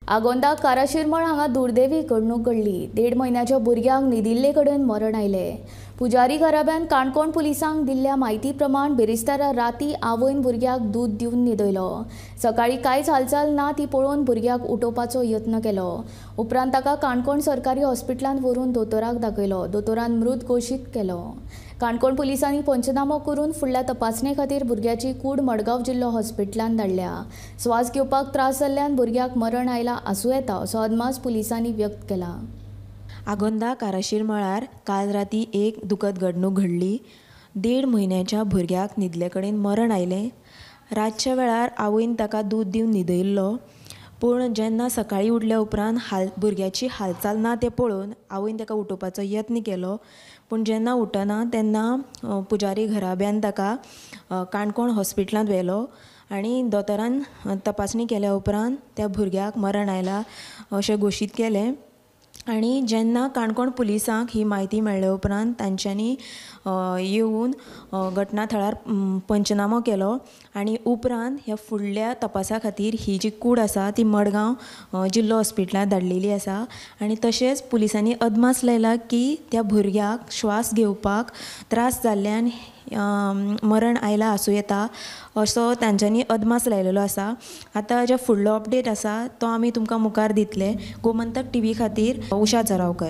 आगोंदा काराशिरमळ हांगा दुर्दैवी घडणूक घडली. 1.5 म्हयन्याच्या भुरग्यांक न्हिदिल्ले कडेन मरण आयलें. पुजारी घराब्यान काणकोण पुलिसांक दिल्ल्या म्हायती प्रमाण बिरेस्तारा राती आवयन भुरग्याक दूद दिवन न्हिदयलो. सकाळीं कांयच हालचाल ना ती पळोवन भुरग्याक उठोवपाचो यत्न केलो. उपरांत ताका काणकोण सरकारी हॉस्पिटलांत व्हरून दोतोराक दाखयलो. दोतोरान मृत घोशीत केलो. काणकोण पुलिसांनी पंचनामो करून फुडल्या तपासणे खातीर भुरग्याची कूड मडगांव जिल्लो हॉस्पिटलांत धाडल्या. श्वास घेवपाक त्रास जाल्ल्यान भुरग्याक मरण आयला आसूं येता असो अदमास पुलिसांनी व्यक्त केला. आगोंदा काराशीर मळार काल राती एक दुखद घडणूक घडली. 1.5 म्हयन्याच्या भुरग्याक न्हिदले कडेन मरण आयलें. रातच्या वेळार आवयन ताका दूद दिवन न्हिदयल्लो, पूण जेन्ना सकाळीं उठल्या उपरांत भुरग्याची हालचाल ना तें पळोवन आवयन ताका उठोवपाचो यत्न केलो, पूण जेन्ना उठना तेन्ना पुजारी घराब्यान ताका काणकोण हॉस्पिटलांत व्हेलो आनी दोतोरान तपासणी केल्या उपरांत त्या भुरग्याक मरण आयलां अशें घोशीत केलें. आनी जेन्ना काणकोण पुलिसांक ही म्हायती मेळ्ळे उपरांत तांच्यांनी येवन घटना थळार पंचनामो केलो आनी उपरांत ह्या फुडल्या तपासा खातीर ही जी कूड आसा ती मडगांव जिल्लो हॉस्पिटलांत धाडलेली आसा. आनी तशेंच पुलिसांनी अदमास लायला की त्या भुरग्याक श्वास घेवपाक त्रास जाल्ल्यान मरण आयलां आसूं येता असो तांच्यांनी अदमास लायलेलो आसा. आतां जे फुडलो अपडेट आसा तो आमी तुमकां मुखार दितले. गोमंतक टीव्ही खातीर उषा जरावकर.